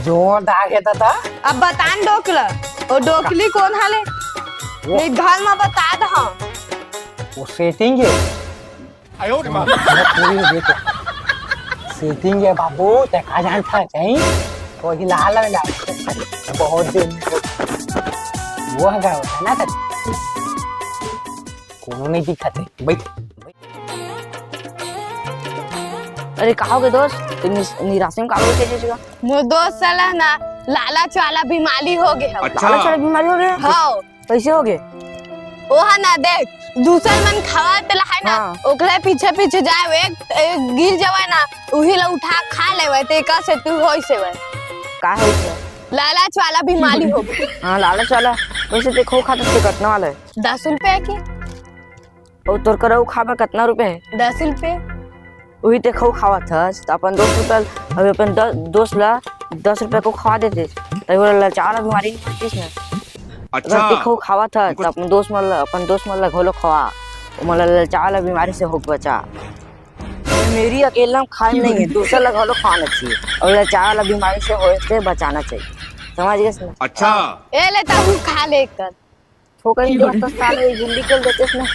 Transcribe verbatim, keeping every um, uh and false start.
जोरदार हे दादा। अब बतान डोकला, वो डोकली कोन हले? वो नहीं, घर में बता दे हम। वो सेटिंग हे। पूरी हो गई तो। सेटिंग हे बाबू, ते का जानता है? कोई लाल है ना। बहुत दिन वो है ना कर। कोनो नहीं दिखत हे। बैठ। अरे, का हो गे दोस्त? तू निस-, निराशे में का हो गे? मोर दोस्त साला ना लालच वाला बीमारी हो गे हवे। अच्छा। लालच वाला बीमारी हो गे? हाँ। कैसे हो गे? ओहा ना देख, दूसर मन खावा तेला है ना, हाँ। ओकरे पीछे पीछे जाए, एक, एक गिर जावे ना, उही ला उठा खा लेवे, ते का से तू होइस हेवे। का होइस हे? लालच वाला बीमारी हो गे। हाँ, लालच वाला। वैसे ते खोवा खाथस ते कतना वाला हे? दस रुपया के। अउ तोर करा उ खाबा कतना रुपया हे? दस रुपया। उही ते खोवा खावत हस, त अपन दोस्त ला, अभी अपन द-, दोस्त ला दस रुपया के खोवा देते, त ओला ललचावा वाला बीमारी नहीं होतिस ना। अच्छा। अगर ते खोवा खावत हस, त अपन दोस्त मन ला, अपन दोस्त मन ला घलो खवा, ओमन ला ललचावा वाला बीमारी से होके बचा। ये मेरी अकेला में खाए नहीं है, दूसर ला घलो खाना चाहिए, अउ ललचावा वाला बीमारी से होए से बचाना चाहिए, समझ गेस ना? अच्छा। ए ले, तहू खा ले कर। ठोकर ही दोस्त साले गुल्ली कर देते इसमें।